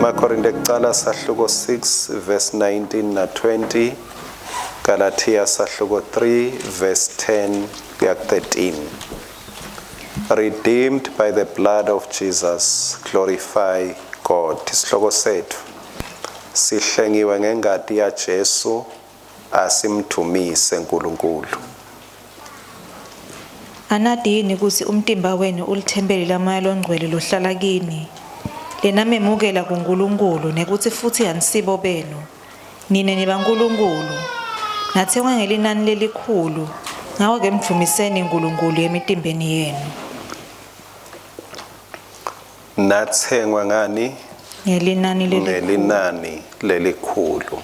Makorinte kucala sahluko 6 verse 19 na 20, Galatia sahluko 3 verse 10 kuya 13. Redeemed by the blood of Jesus, glorify God. Isihloko sethu sihlengiwe ngengati yaJesu, asimdumise uNkulunkulu. Anati yini kutsi umtimba wenu ulithempeli laMoya Longcwele lohlala kini, lenamemukela kuNkulunkulu, nekutsi futsi anisibo benu, nine nibaNkulunkulu? Natsengwa ngelinani lelikhulu, ngako-ke mdvumiseni Nkulunkulu emitimbeni yenu. Natsengwa ngani? Ngelinani lelikhulu. Ngelinani lelikhulu.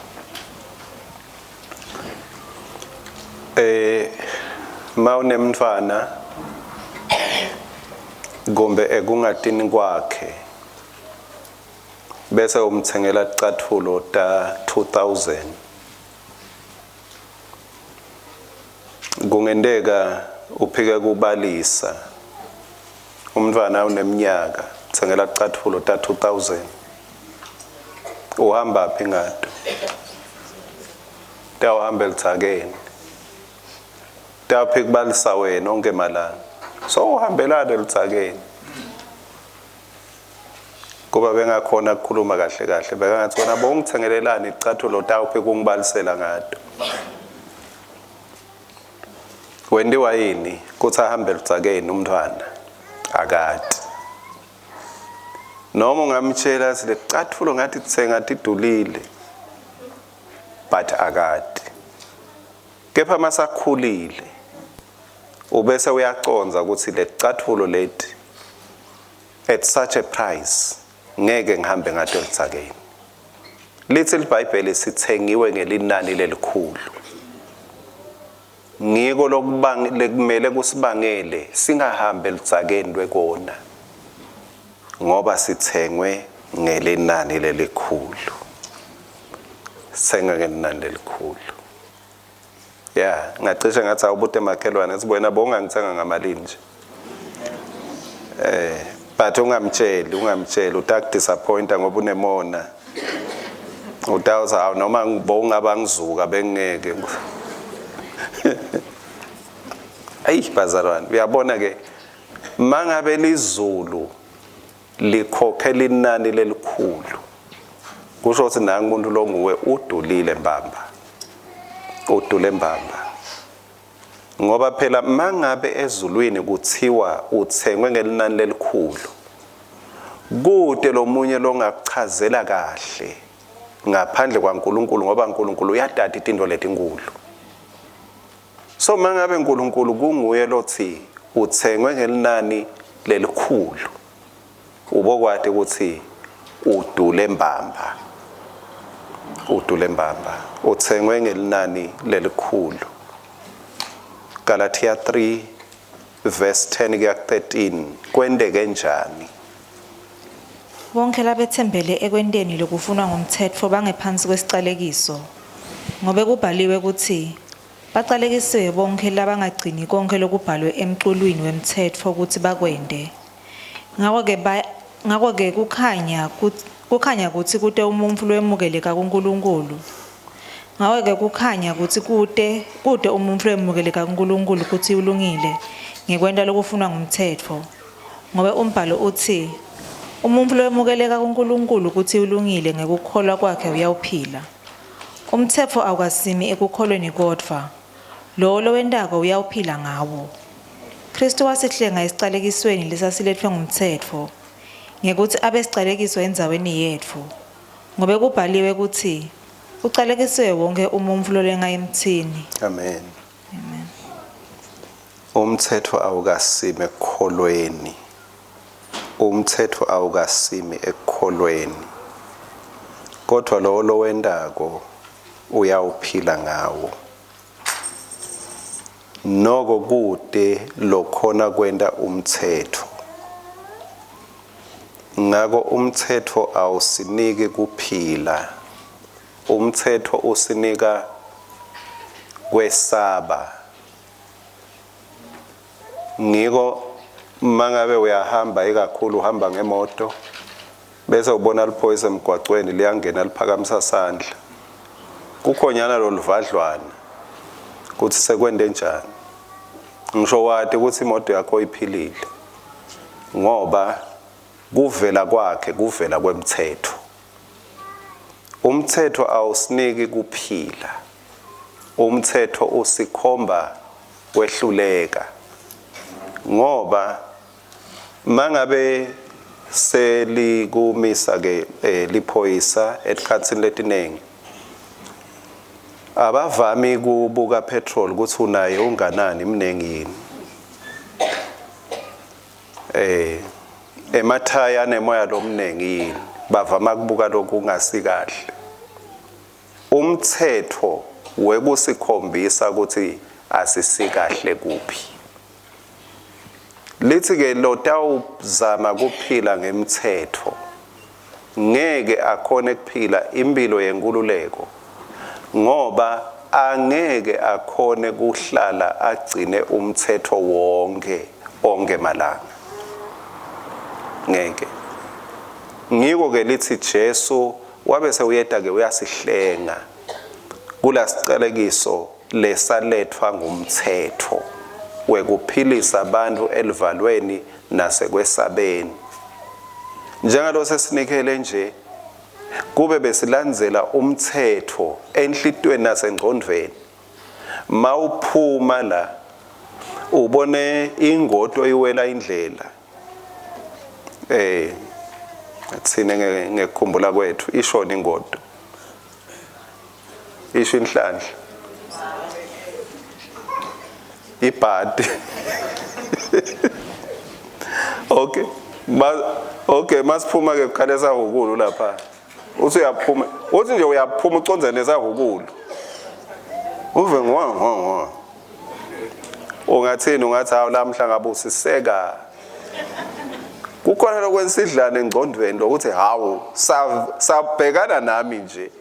Mawunemntfwana kumbe ekungatini kwakhe bese umtsengela ticatfulo ta 2000, kungenteka uphike kubalisa. Umntfwana uneminyaka, tsengela ticatfulo ta 2000, uhamba phi ngato? Tawuhamba eludzakeni, tawuphika kubalisa wena onke malanga, so uhambelana eludzakeni. Kuba bengakhona ukukhuluma kahle kahle, bekangathi wena bongithengelelani icathulo tawuphika ungibalisela ngato? Wentiwa yini kutsi ahambe eludzakeni umntfwana? Akati. Noma ungamtshela athi lecathulo ngathi tsenga tidulile, but akati. Kepha masakhulile ubese uyaconza ukuthi lecathulo leti at such a price ngeke ngihambe ngato eludzakeni. Lithi liBhayibheli sithengiwe ngelinani lelikhulu. Ngiko lokumele kusibangele singahambi eludzakeni lwekona, ngoba sithengwe ngelinani lelikhulu. Sithengwe ngelinani lelikhulu. Ya, ngacishe ngathi awubute makhelwane athi wena bowungangithenga ngamalini nje. But ungamtsheli, ungamtsheli, utakudisappointa ngoba unemona. Utawuthi hawu noma bowungaba ngizuka bengeke. Ayi bazalwane, uyabona ke mangabe lizulu likhokhe linani lelikhulu, kusho ukuthi nangu umuntu longuwe udulile mbamba, udule mbamba. Ngoba phela mangabe ezulwini kuthiwa uthengwe ngelinani lelikhulu, kute lomunye longakuchazela kahle ngaphandle kwaNkulunkulu, ngoba uNkulunkulu uyatati itinto letinkulu. So mangabe uNkulunkulu kunguye lothi uthengwe ngelinani lelikhulu, ubokwati ukuthi udule mbamba, udule mbamba, uthengwe ngelinani lelikhulu. Galatia 3 verse 10 kuya 13, kwenteke njani? Bonke labetsembele ekwenteni lokufunwa ngumtsetfo bangephansi kwesicalekiso, ngobe kubhaliwe kutsi bacalekisiwe bonkhe labangagcini konkhe lokubhalwe emculwini wemtsetfo kutsi bakwente. Ngako-ke kukhanya kutsi kute umuntfu lowemukeleka kuNkulunkulu. Ngako-ke kukhanya kutsi kute umuntfu lowemukeleka kuNkulunkulu kutsi ulungile ngekwenta lokufunwa ngumtsetfo. Ngobe umbhalo utsi umuntfu lowemukeleka kuNkulunkulu kutsi ulungile ngekukholwa kwakhe uyawuphila. Umtsetfo awukasimi ekukholweni kodvwa lowo lowentako uyawuphila ngawo. Kristu wasihlenga esicalekisweni lesasiletfwe ngumtsetfo, ngekutsi abe sicalekiso endzaweni yetfu, ngobe kubhaliwe kutsi ucalekisiwe wonke umuntfu lolenga emtsini. Amen. Amen. Umtsetfo awukasimi ekukholweni. Umtsetfo awukasimi ekukholweni. Kodvwa lowo lowentako uyawuphila ngawo. Noko kute lokhona kwenta umtsetfo. Ngako umtsetfo awusiniki kuphila. Umtsetfo usinika kwesaba. Ngiko mangabe uyahamba ikakhulu uhamba ngemoto, Bese ubona liphoyisa emgwacweni liyangena liphakamisa sandla. Kukhonyana loluvadlwana kutsi sekwente njani. Ngisho wati kutsi imoto yakho iphilile ngoba kuvela kwakhe kuvela kwemtsetfo. Umtsetfo awusiniki kuphila. Umtsetfo usikhomba kwehluleka. Ngoba mangabe selikumisa ke eh, liphoyisa etikhatsini letiningi abavami kubuka petrol ukuthi unaye unganani mningi yini eh emathaya anemoya lomningi yini bavama kubuka lokungasikahle umthetho wekusikhombisa ukuthi asisikahle kuphi lithi ke lotawuzama kuphila ngemthetho ngeke akhone kuphila impilo yenkululeko ngoba angeke akhone kuhlala agcine umthetho wonke onke malanga ngeke ngiko ke lithi Jesu wabe sewuyeta ke uyasihlenga kulasicalekiso lesalethwa ngumthetho wekuphilisa abantu elivalweni nasekwesabeni njengalo sesinikele nje kube besilandzela umthetho enhlitweni nasengcondvweni mawuphuma la ubone ingoto iwela indlela eh thina ngekukhumbula kwethu ishona ingodo isho inhlanhla ibhadi okay ma okay masiphuma ke kukhale sahukulu lapha uthi uyaphuma uthi nje uyaphuma ucondzene nesahukulu uve ngwa ngwa ngwa ungathini ungathi hawu lamhla ngabusiseka kukhona lokwensidlana engcondweni lokuthi hawu sabhekana nami nje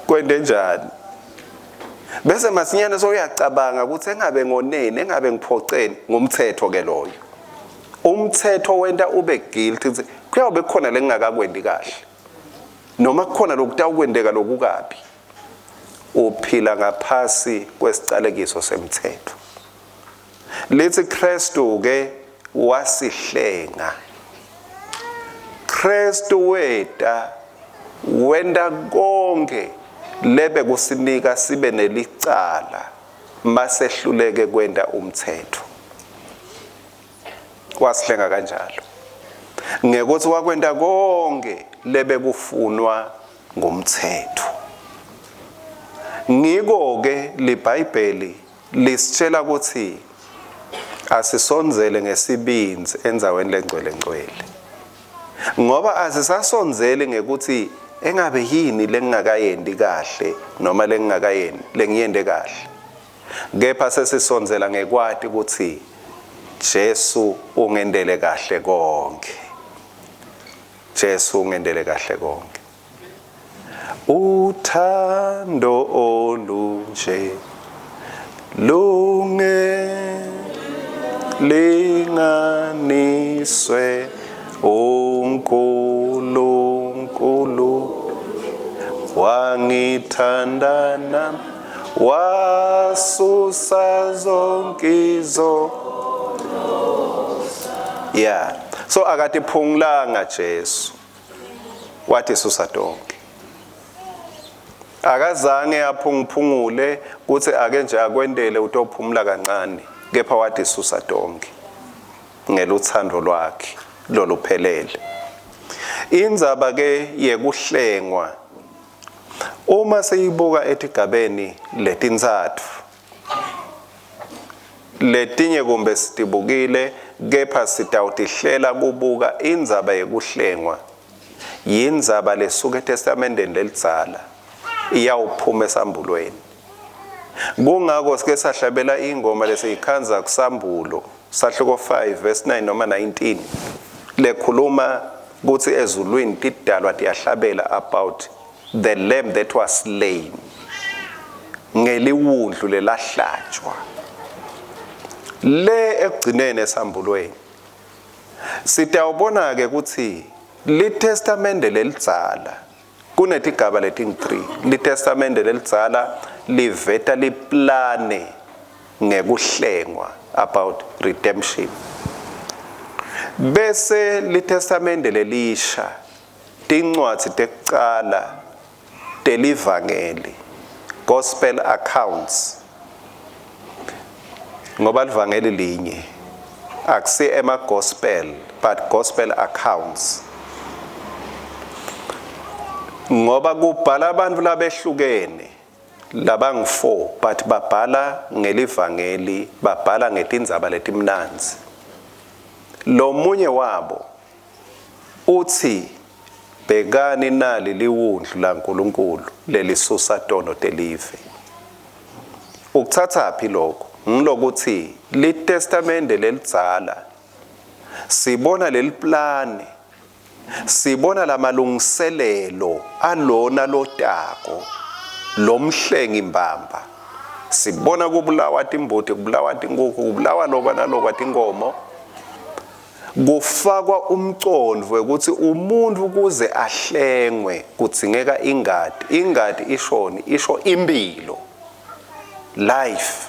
kwente njani bese masinyane soyacabanga ukuthi engabe ngoneni engabe ngiphoceni ngumthetho ke loyo umthetho wenta ube guilty ukuthi kuyawube kukhona lengingakakwendi kahle noma kukhona lokutawukwendeka lokukabi uphila ngaphasi kwesicalekiso semthetho lithi Kristu ke wasihlenga Kristu weta wenta konke lebe kusinika sibe nelicala masehluleke kwenta umthetho wasihlenga kanjalo ngekuthi wakwenta konke lebekufunwa ngumthetho ngiko ke liBhayibheli lisitshela ukuthi asisondzele ngesibindzi endzaweni lengcwele ngcwele ngoba asisasondzeli ngekuthi engabe yini lengingakayendi kahle noma lengingakayendi lengiyende kahle kepha sesisondzela ngekwati ukuthi Jesu ungendele kahle konke Jesu ungendele kahle konke Uthando olunje lunge linganiswe uNkulunkulu wangithanda nami wasusa zonke izo yeah so akatiphungulanga Jesu wathi susa tonke akazange aphunguphungule kuthi ake nje akwendele utophumula kancane kepha wathi susa tonke ngeluthando lwakhe loluphelele indzaba ke yekuhlengwa uma siyibuka etigabeni letintsatfu letinye kumbe sitibukile kepha sitawutihlela kubuka indzaba yekuhlengwa yindzaba lesuka eTestamenteni lelidzala iyawuphuma esambulweni kungako sike sahlabela ingoma lesiyikhandza kusambulo sahluko 5 verse 9 noma 19 lekhuluma kutsi ezulwini tidalwa tiyahlabela about the lamb that was slain ngeliwundlu lelahlatshwa le ekugcineni esambulweni. Sitawubona ke ukuthi liTestamende lelidzala kunetigaba letingu-3. LiTestamende lelidzala liveta liplane ngekuhlengwa about redemption. Bese liTestamende lelisha tincwadzi tekucala telivangeli gospel accounts ngoba livangeli linye akusi ema gospel but gospel accounts ngoba kubhala abantu labehlukene labangu-4 but babhala ngelivangeli babhala ngetindzaba letimnandzi lomunye wabo Utsi, Bhekani nali liWundlu laNkulunkulu lelisusa tono telive. Ukutsatsaphi lokho? Ngilokutsi liTestamende leliDzala sibona leliplani, sibona lamalungiselelo alona lotako, lomhlengi mbamba. Sibona kubulawa timbuti, kubulawa tinkukhu, kubulawa lokwa nalokwa tinkhomo. Kufakwa umcondvo wekutsi umuntfu kuze ahlengwe kudzingeka ingati. Ingati ishoni? Isho imphilo, life.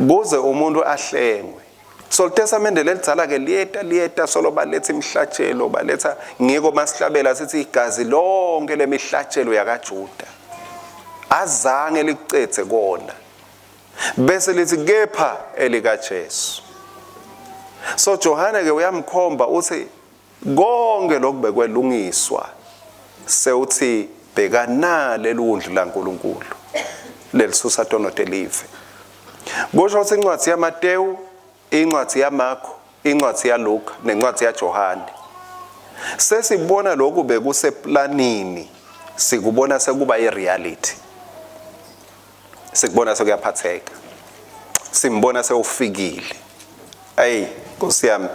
Kuze umuntfu ahlengwe. So liTestamende lelidzala ke liyeta liyeta solo baletha imihlatshelo baletha ngiko masihlabela sithi igazi lonke lemihlatshelo yakaJuda azange likucedze kona. Bese lithi kepha elikaJesu. So Johane ke uyamkhomba uthi konke lokhu bekwelungiswa sewuthi bheka nale liwundlu laNkulunkulu lelisusa tono telive. Kusho ukuthi incwadi yaMateyu, incwadi yaMarko, incwadi yaLuka nencwadi yaJohane sesibona lokhu bekuseplanini sikubona sekuba ireality. Sikubona sekuyaphatheka. Simbona sewufikile. Ayi Nkosi yami.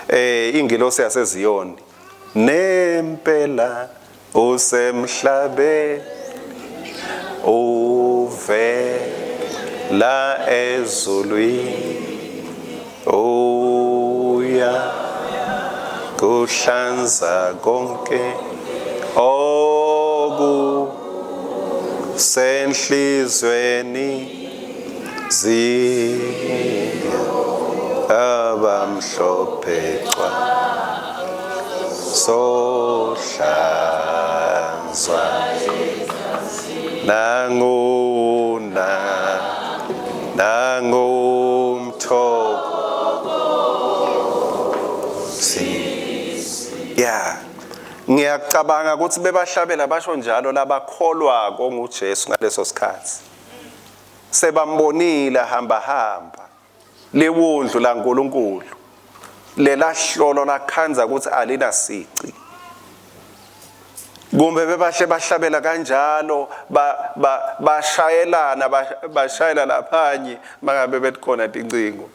Eh ingilosi yaseZiyoni nempela usemhlabeni uvela ezulwini uya kuhlanza konke oku senhlizweni ziya abamhlophe cwa sohlanzwa nanguna nangumthoko si yeah Ngiyacabanga ukuthi bebahlabela basho njalo labakholwako nguJesu ngaleso sikhathi. Sebambonile hamba hamba liwundlu laNkulunkulu lelahlolo lakhandza ukuthi alinasici. Kumbe bebahle bahlabela kanjalo bashayelana ba, bashayela laphanye mangabe betikhona tincingo.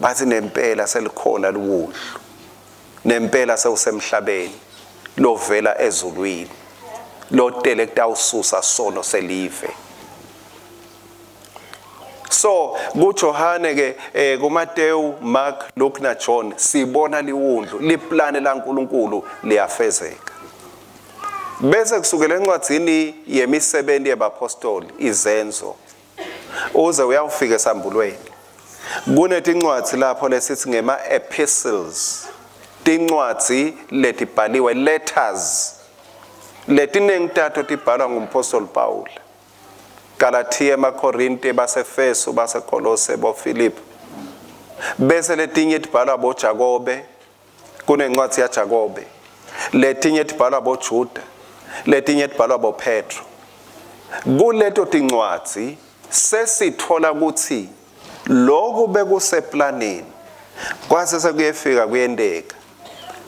Bathi nempela selikhona liwundlu. Nempela sewusemhlabeni lovela ezulwini, lotele kutawususa sono selive. So kuJohane ke eh, kuMateyu, Mark, Luke na John sibona liwundlu liplane laNkuluNkulu liyafezeka. Bese kusukela encwadzini yemisebenzi yebapostoli izenzo uze uyawufika esambulweni kunetincwadzi lapho lesithi ngema-epistles tincwadzi letibhaliwe letters letiningi tato tibhalwa ngumphostoli Pawula Galathiya emaKorinte baseFesu baseKolose boFilipi bese letinye tibhalwa boJakobe kunencwadzi yaJakobe letinye tibhalwa boJuda letinye tibhalwa boPetro kuleto tincwadzi sesithola ukuthi lokhu bekuseplanini kwase sekuyefika kuyenteka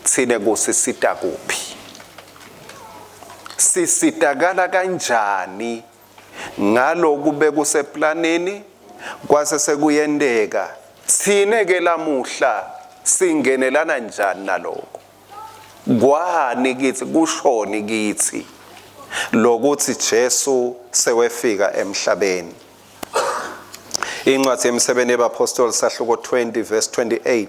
thine kusisita kuphi sisitakala kanjani Ngaloku bekuseplanini kwase sekuyenteka. Tsine ke lamuhla singenelana njani naloko? Kwani kitsi kushoni kitsi lokutsi Jesu sewefika emhlabeni? Incwadi yemisebenzi yebaphostoli sahluko 20 verse 28.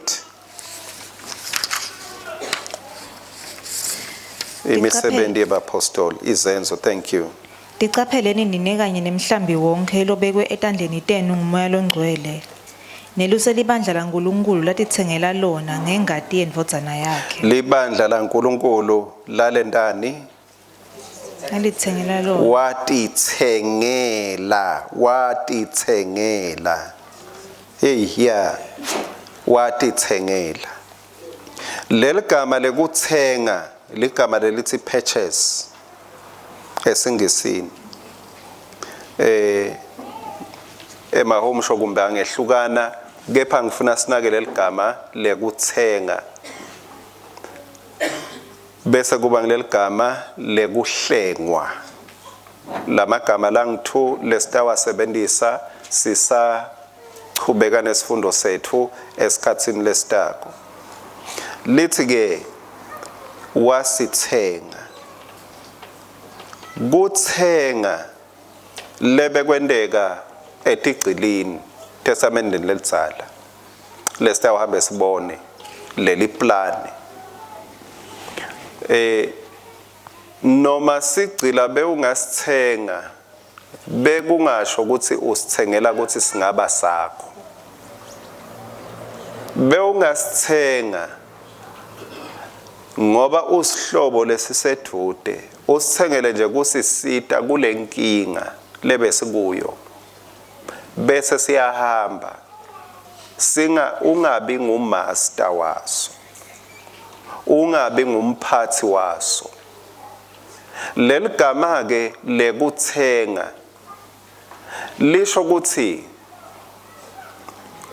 Imisebenzi yebapostoli, izenzo, thank you. Ticapheleni nine kanye nemhlambi wonkhe lobekwe etandleni tenu nguMoya Longcwele. Neluse libandla laNkulunkulu latitsengela lona ngengati yendvodzana yakhe. Libandla laNkulunkulu lalentani? Lalitsengela lona. Watitsengela, watitsengela. Hey yeah. Watitsengela. Leligama lekutsenga ligama lelithi purchase esingisini. Eh emahumusho kumbe angehlukana kepha ngifuna sinake leligama lekutsenga. Bese kuba ngileligama lekuhlengwa. Lamagama langu-2 lesitawasebentisa sisachubeka nesifundo setfu esikhatsini lesitako. Lithi ke wasitsenga. Kutsenga lebekwenteka etigcilini testamenteni lelidzala lesitawuhambe sibone leli plani eh noma sigcila bewungasithenga bekungasho ukuthi usithengela ukuthi singaba sakho bewungasithenga ngoba usihlobo lesisedude usithengele nje kusisita kulenkinga lebesikuyo bese siyahamba singa ungabi ngumaster waso ungabi ngumphathi waso leligama ke lekuthenga lisho ukuthi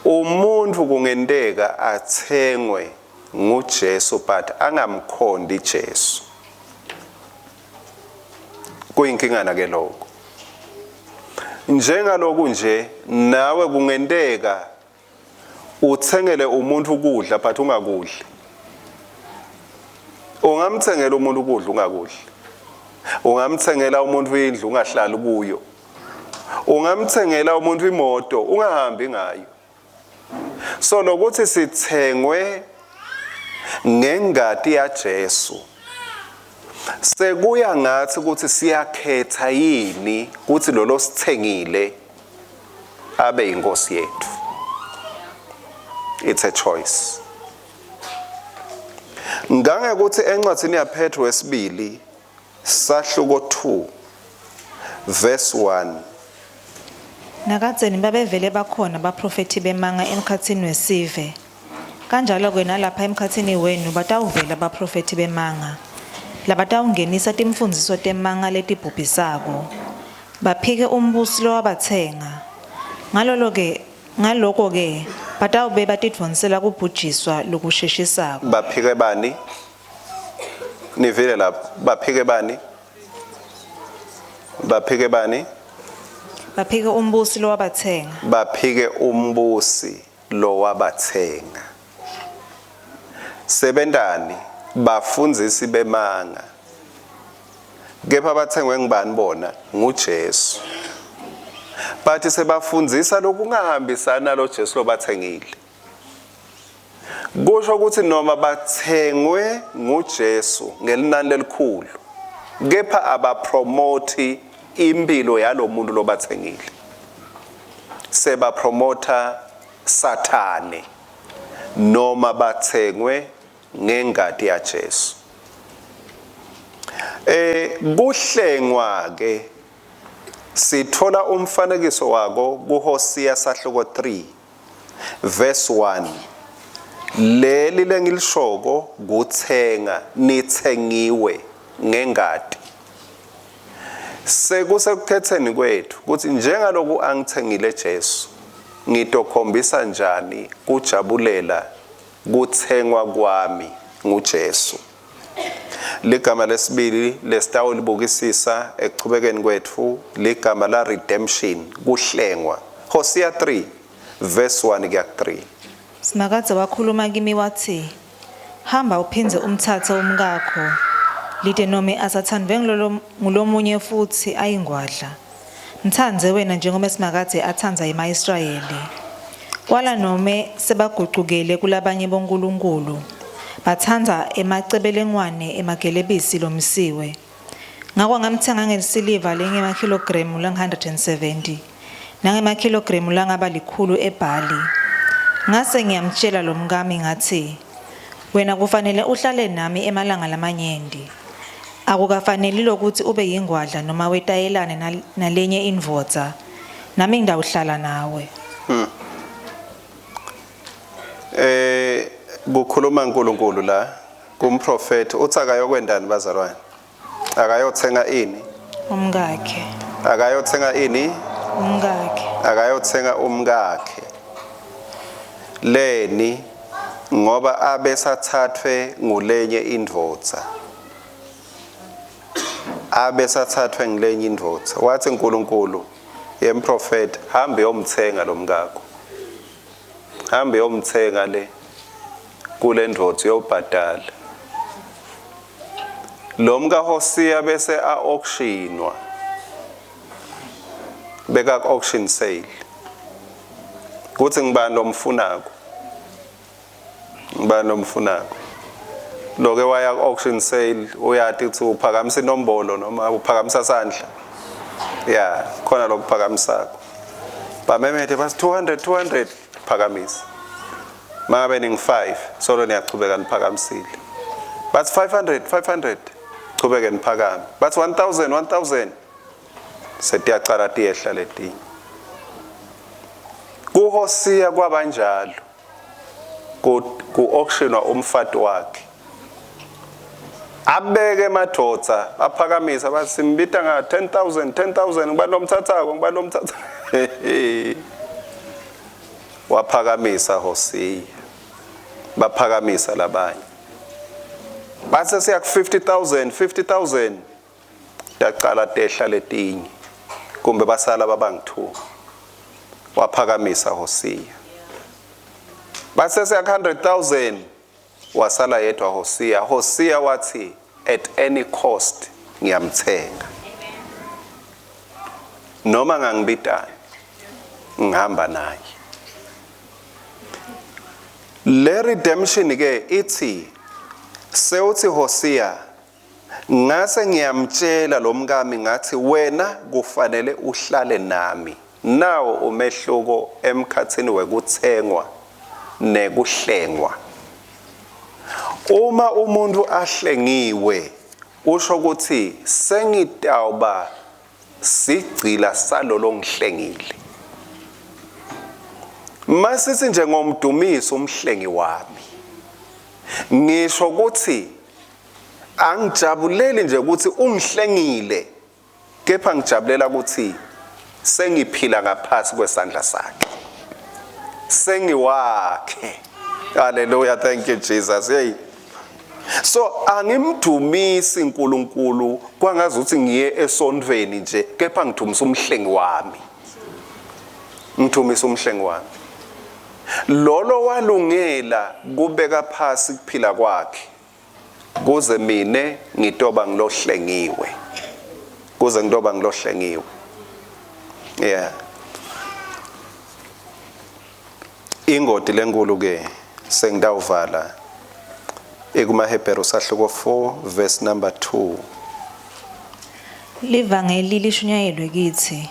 umuntu kungenteka athengwe nguJesu but angamkhondi Jesu. Kuyinkingana ke lokho. Njengaloku nje nawe kungenteka uthengele umuntu ukudla but ungakudli. Ungamthengela umuntu ukudla ungakudli. Ungamthengela umuntu indlu ungahlali kuyo. Ungamthengela umuntu imoto ungahambi ngayo. So lokuthi sithengwe ngengati yaJesu sekuya ngathi ukuthi siyakhetha yini ukuthi lolo sithengile abe inkosi yethu. It's a choice. Ngangekuthi encwadini yaPetru wesibili sahluko 2 verse 1. Nakadzeni babevele bakhona baprofethi bemanga emkhatsini wesive. Kanjalo-ke nalapha emkhatsini wenu batawuvela baprofethi bemanga, labatawungenisa timfundziso temanga letibhubhisako, baphike umbusi lowabatsenga. Ngalolo-ke ngaloko-ke batawube batidvonsela kubhujiswa lokusheshisako. Baphike bani? Nivile lapho. Baphike bani? Baphike bani? Baphike umbusi lowabatsenga. Baphike umbusi lowabatsenga. Sebentani bafundzisi bemanga. Kepha bathengwe ngubani bona? NguJesu. Bathi sebafundzisa lokungahambisani nalo Jesu lobathengile. Kusho ukuthi noma bathengwe nguJesu ngelinani lelikhulu, kepha abapromothi impilo yalomuntu lobathengile. Sebapromotha Sathane noma bathengwe ngengati yaJesu. Eh kuhlengwa ke sithola umfanekiso wako kuHosea sahluko 3 verse 1. Leli lengilishoko kuthenga nithengiwe ngengati. Sekusekukhetheni kwethu ukuthi njengaloku angithengile Jesu ngitokhombisa njani kujabulela kuthengwa kwami nguJesu. Ligama lesibili lesitawulibukisisa ekuchubekeni kwetfu ligama la redemption, kuhlengwa. Hosea 3 verse 1 kuya 3. Simakadze wakhuluma kimi watsi, Hamba uphindze umtsatse umkakho, lite nome asatsandvwe ngulomunye futsi ayingwadla. Mtsandze wena njengoba Simakadze atsandza ema-Israyeli. Kwala nome sebagucukele kulabanye bonkulunkulu. Batsandza emacebelengwane emagelebisi lomisiwe. Ngako ngamtsenga ngelisiliva lengemakhilogremu lang-170 nangemakhilogremu langaba 100 ebhali. Ngase ngiyamtjela lomkami ngatsi, wena kufanele uhlale nami emalanga lamanyenti. Akukafaneli lokutsi ube yingwadla noma wetayelane nalenye indvodza. Nami ngitawuhlala nawe. Kukhuluma uNkulunkulu la kumprofeti uthi akayokwendani bazalwane? Akayothenga ini? Umkakhe. Akayothenga ini? Umkakhe. Akayothenga umkakhe. Leni ngoba abesathathwe ngulenye indvodza. Abesathathwe ngulenye indvodza. Wathi uNkulunkulu yemprofeti hambe yomthenga lomkakho. Hambe yomthenga le kule ndvodza uyobhadala. Lo mkaHosiya bese a-auctionwa. Beka auction sale. Kuthi ngibani lomfunako? Ngibani lomfunako? Loke waya ku-auction sale uyati ukuthi uphakamisa inombolo noma uphakamisa sandla. Yeah, khona lokuphakamisako. Bamemete basi 200 200 phakamisa. Mangabe ning 5 solo niyachubeka niphakamisile. Bathi 500 500 chubeke niphakame. Bathi 1000 1000 setiyacala tiyehla letinye. KuHosiya kwabanjalo. Ku auctionwa umfati wakhe. Abeke emadvodza aphakamisa bathi simbita nga 10000 10000 ngibani lomthathako ngibani lomthatha. Waphakamisa Hosiya. Baphakamisa labanye. Base siya ku 50000 50000 taqala tehla letinye kumbe basala babangu2. Waphakamisa Hosiya. Base siya ku 100000 wasala yedwa Hosiya. Hosiya wathi at any cost ngiyamthenga. Noma ngangibitani ngihamba naye. Le redemption ke ithi sewuthi Hosiya ngase ngiyamtshela lomkami ngathi wena kufanele uhlale nami. Nawo umehluko emkhathini wekuthengwa nekuhlengwa. Uma umuntu ahlengiwe usho ukuthi sengitawuba sigcila salolo ngihlengile. Masithi nje ngomdumiso umhlengi wami. Ngisho ukuthi angijabuleli nje ukuthi ungihlengile kepha ngijabulela ukuthi sengiphila ngaphasi kwesandla sakhe. Sengiwakhe. Hallelujah, thank you Jesus. Hey. So angimdumisi uNkulunkulu kwangazuthi ngiye esontweni nje kepha ngidumisa umhlengi wami. Ngidumisa umhlengi wami. Lolo walungela kubeka phasi kuphila kwakhe kuze mine ngitoba ngilohlengiwe. Kuze ngitoba ngilohlengiwe. Yeah. Ingoti lenkulu ke sengitawuvala ekumaHebheru sahluko 4 verse number 2. Livangeli lishunyayelwe kithi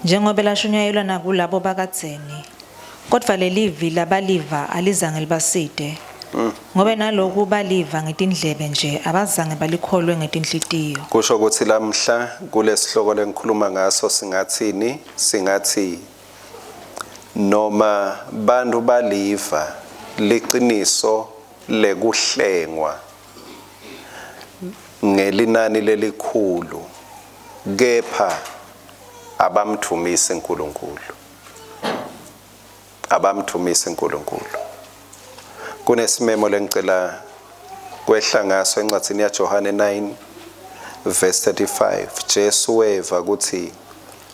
njengoba lashunyayelwa nakulabo bakadzeni. Kodvwa lelivi labaliva alizange libasite. Ngobe naloku baliva ngetindlebe nje abazange balikholwe ngetinhlitiyo. Kusho ukuthi lamhla kulesihloko lengikhuluma ngaso singathini? Singathi noma bantu baliva liqiniso lekuhlengwa ngelinani lelikhulu kepha abamthumisi uNkulunkulu. Abamthumisi uNkulunkulu. Kunesimemo lengicela kwehla ngaso encwadzini yaJohane 9 verse 35. Jesu weva ukuthi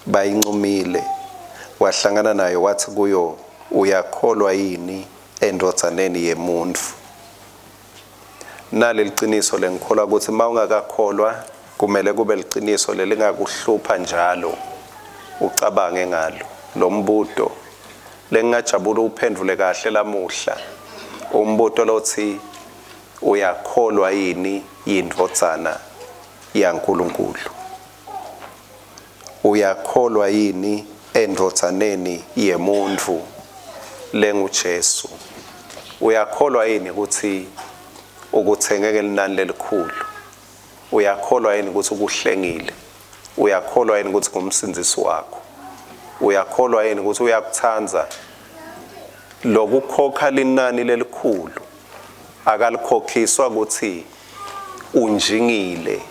bayincumile, wahlangana nayo wathi kuyo, uyakholwa yini endvodzaneni yemuntfu? Nali liciniso lengikholwa ukuthi mawungakakholwa kumele kube liciniso lelingakuhlupha njalo ucabange ngalo. Lo mbuto lengingajabula uphendvule kahle lamuhla. Umbuto lothi Uyakholwa yini yindvodzana yaNkulunkulu? Uyakholwa yini endvodzaneni yemuntfu lenguJesu? Uyakholwa yini ukuthi ukuthenge ngelinani lelikhulu? Uyakholwa yini ukuthi ukuhlengile? Uyakholwa yini ukuthi ngumsindzisi wakho? Uyakholwa yini ukuthi uyakutsandza? Lokukhokha linani lelikhulu akalikhokhiswa ukuthi unjingile,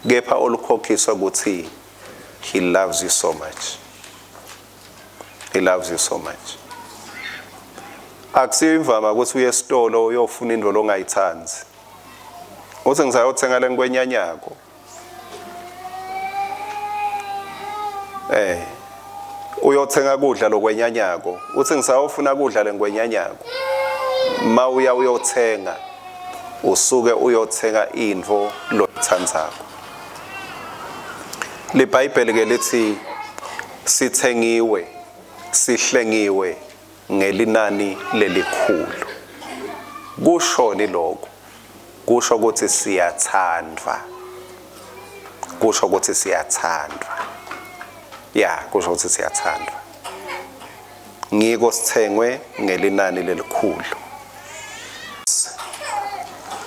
kepha olukhokhiswa ukuthi he loves you so much. He loves you so much. Akusiyo imvama ukuthi uye esitolo uyofuna into longayithandi. Uthi ngisayothenga lenkwenyanyako. Eh. Uyothenga kudla lokwenyanyako. Uthi ngisayofuna kudla lenkwenyanyako. Mawuya uyothenga usuke uyothenga intfo loyitsandzako. LiBhayibheli ke lithi sithengiwe, sihlengiwe ngelinani lelikhulu. Kushoni lokho? Kusho ukuthi siyathandwa. Kusho ukuthi siyathandwa. Ya, kusho ukuthi siyathandwa. Ngiko sithengwe ngelinani lelikhulu.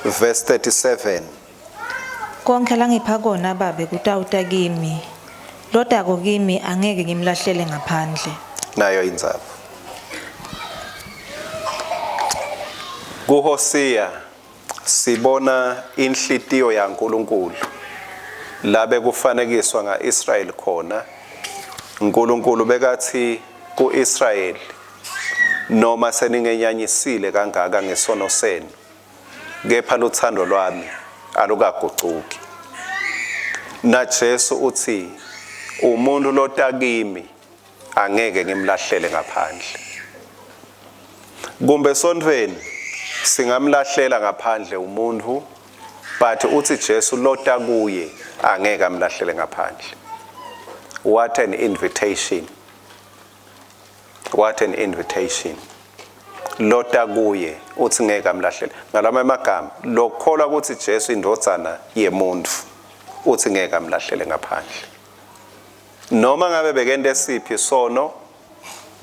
Verse 37. Konkhe langipha kona Babe kutawuta kimi. Lotako kimi angeke ngimlahlele ngaphandle. Nayo indzaba. KuHosiya sibona inhlitiyo yaNkulunkulu labe kufanekiswa ngaIsrayeli khona. uNkulunkulu bekathi kuIsrayeli, noma seningenyanyisile kangaka ngesono senu, kepha luthando lwami alukagucuki. Na Jesu uthi umuntu lota kimi angeke ngimlahlele ngaphandle. Kumbe sontfweni singamlahlela ngaphandle umuntu, but uthi Jesu lota kuye angeke amlahlele ngaphandle. What an invitation. What an invitation. Lota kuye uthi ngeke amlahlele. Ngalama amagama, lokholwa ukuthi Jesu indvodzana yemuntu uthi ngeke amlahlele ngaphandle. Noma ngabe bekente siphi sono,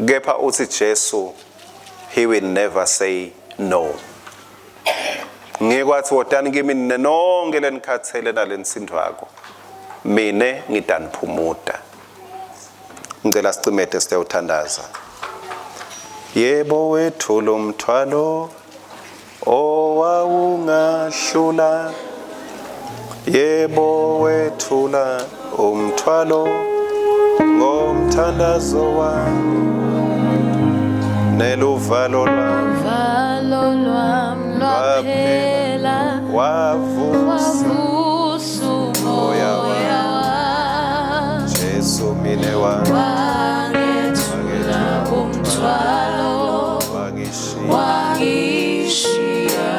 kepha uthi Jesu he will never say no. Ngikwathi wotani kimi nine nonke lenikhathele nalenisindvwako, mine ngidaniphumuta. Ngicela sicimete sitewuthandaza. Yebo wethula umthwalo owawungahlula, yebo wethula umthwalo ngomthandazo wami neluvalo lwami Uvalo lwami lwaphela, wavusa wavusa umoya umoya wami, Jesu mine wami wangethula umthwalo, wangishiya wangishiya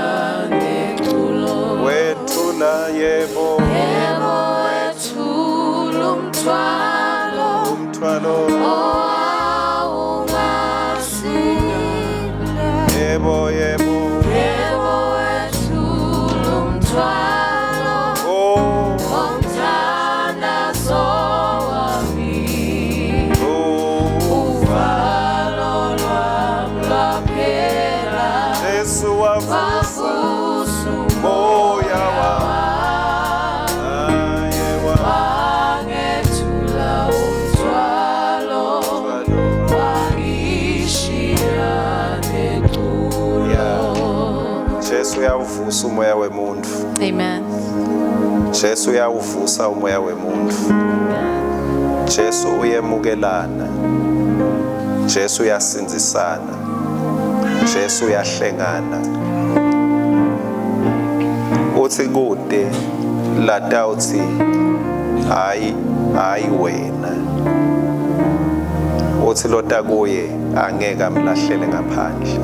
neculo. wethula yebo Yebo wethula umthwalo umthwalo owawungasinda. yebo yebo Yebo wethula umthwalo oh ngomthandazo wami. oh Uvalo lwami lwaphela, Jesu wavusa wavusa umoya wami wami. aye Wangethula umthwalo, wangishiya neculo. Jesu uyawuvusa umoya wemuntu. Amen. Jesu uyawuvusa umoya wemuntu. Jesu uyemukelana. Jesu uyasindzisana. Jesu uyahlengana. Uthi kude latawuthi hayi hayi wena. Uthi lota kuye angeke amlahlele ngaphandle.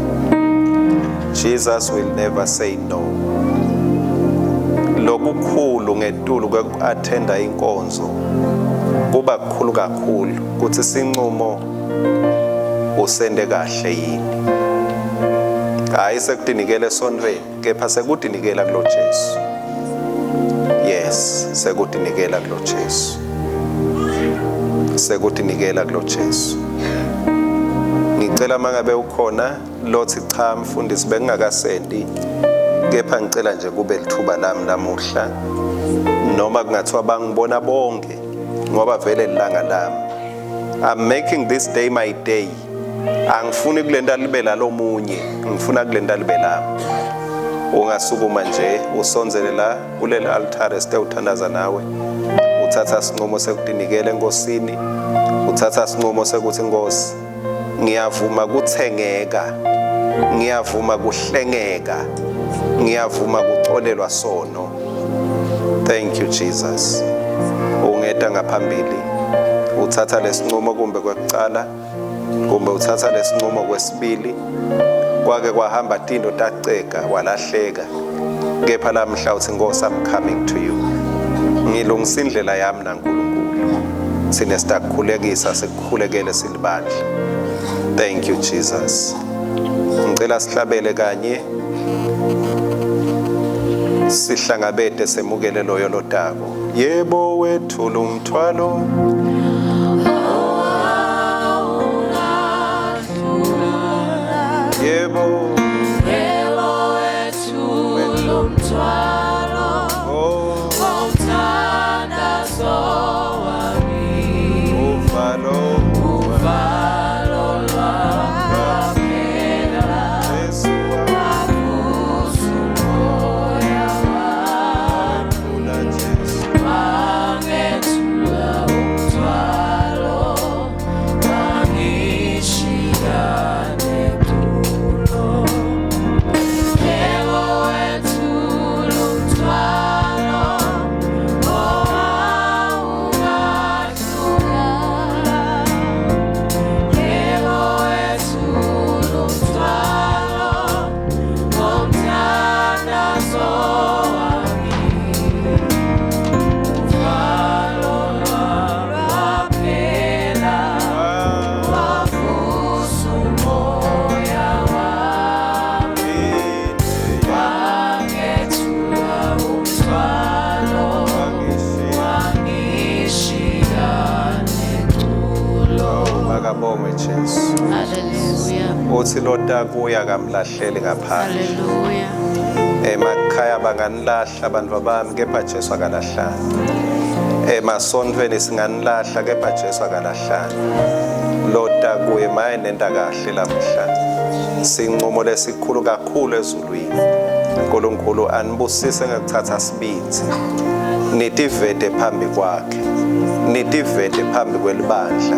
Jesus will never say no. Lokukhulu ngetulu kweku-attenda inkonzo kuba kukhulu kakhulu kuthi sinqumo usende kahle yini. Hayi sekutinikela esontfweni, kepha sekutinikela kulo Jesu. Yes, sekutinikela kulo Jesu. Sekutinikela kulo Jesu. Ngicela mangabe ukhona lothi cha mfundisi bengingakasenti, kepha ngicela nje kube lithuba lami lamuhla, noma kungathiwa bangibona bonke ngoba vele lilanga lami. I'm making this day my day. Angifuni kulenta libe lalomunye, ngifuna kulenta libe lami. Ungasukuma nje usondzele la kuleli altare site uthandaza nawe. Uthatha sinqumo sekutinikela enkosini, uthatha sinqumo sekuthi Nkosi ngiyavuma kuthengeka, ngiyavuma kuhlengeka, ngiyavuma kuxolelwa sono. Thank you Jesus. Ungeta ngaphambili uthatha lesinqumo kumbe kwekucala kumbe uthatha lesinqumo kwesibili, kwake kwahamba tinto taceka walahleka, kepha lamhla uthi Nkosi I'm coming to you, ngilungisa indlela yami naNkulunkulu. Sine sitakukhulekisa sikukhulekele silibandla. Thank you Jesus. Ngicela sihlabele kanye sihlangabete semukele loyo lotako. Yebo wethula umthwalo yebo Yebo wethula umthwalo oh womthandazo wami. Uvalo Uvalo lwaphela Jesu wavusa umoya wami. wethula Jesu Wangethula umthwalo wangishiya netulo. Yebo wethula umthwalo owawungahlula. Yebo wethula umthwalo womthandazo wami. Uvalo lwaphela wavusa umoya wami. Wangethula umthwalo wangishiya neculo. Makabongwe Jesu. Hallelujah. Uthi lotakuya kamlahleli ngaphandle. Hallelujah. Emakhaya banganilahla abantu bami, kepha Jesu akalahlani. Emasontfweni singanilahla, kepha Jesu akalahlani. Lotakuye maye nenta kahle lamhla. Sinqumo lesikhulu kakhulu ezulwini. uNkulunkulu anibusise ngekuthatha sibindzi. Nitivete phambi kwakhe. Nitivete phambi kwelibandla.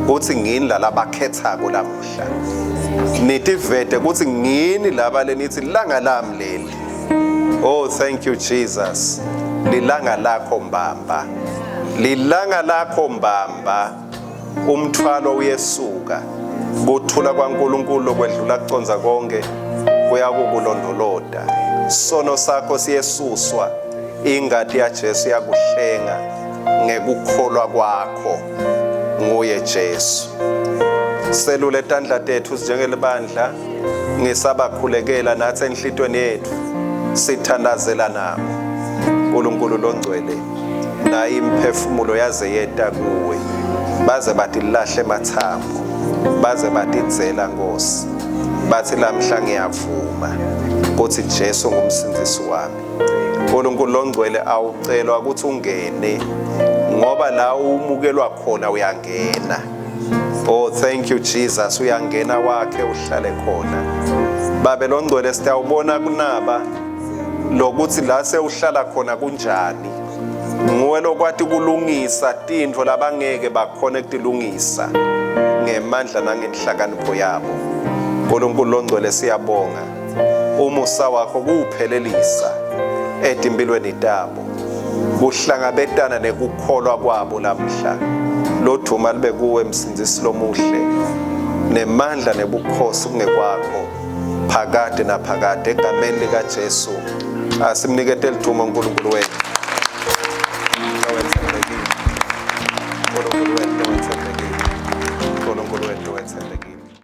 Kuthi ngini lalabakhethako lamhla. Nitivete kuthi ngini laba lenithi langa lami leli. Oh thank you Jesus. Lilanga lakho mbamba. Lilanga lakho mbamba. Umthwalo uyesuka. Kuthula kwaNkulunkulu kwedlula kuconza konke kuyakukulondolota. Sono sakho siyesuswa. Ingati yaJesu yakuhlenga ngekukholwa kwakho nguye Jesu. Selule tandla tethu njengelibandla ngisabakhulekela nathi enhlitweni yethu sithandazela nabo. uNkulunkulu longcwele nayi imphefumulo yaze yeta kuwe, baze batilahle emathambo, baze batidzela Nkosi, bathi lamhla ngiyavuma ukuthi Jesu ngumsindisi wami. uNkulunkulu longcwele awucelwa ukuthi ungene, ngoba la umukelwa khona uyangena. Oh thank you Jesus, uyangena wakhe uhlale khona. Babe longcwele siyawubona kunaba lokuthi la sewuhlala khona kunjani. Nguwe lokwati kulungisa tintfo labangeke bakhone kutilungisa ngemandla nangenhlakanipho yabo. uNkulunkulu longcwele siyabonga umusa wakho kuwuphelelisa etimpilweni tabo, kuhlangabetana nekukholwa kwabo lamhla. Lodvuma libe kuwe msindzisi lomuhle, nemandla nebukhosi kungekwakho phakade naphakade, egameni likaJesu. Asimnikete lidumo uNkulunkulu wethu. Lowetsembekile. uNkulunkulu wethu.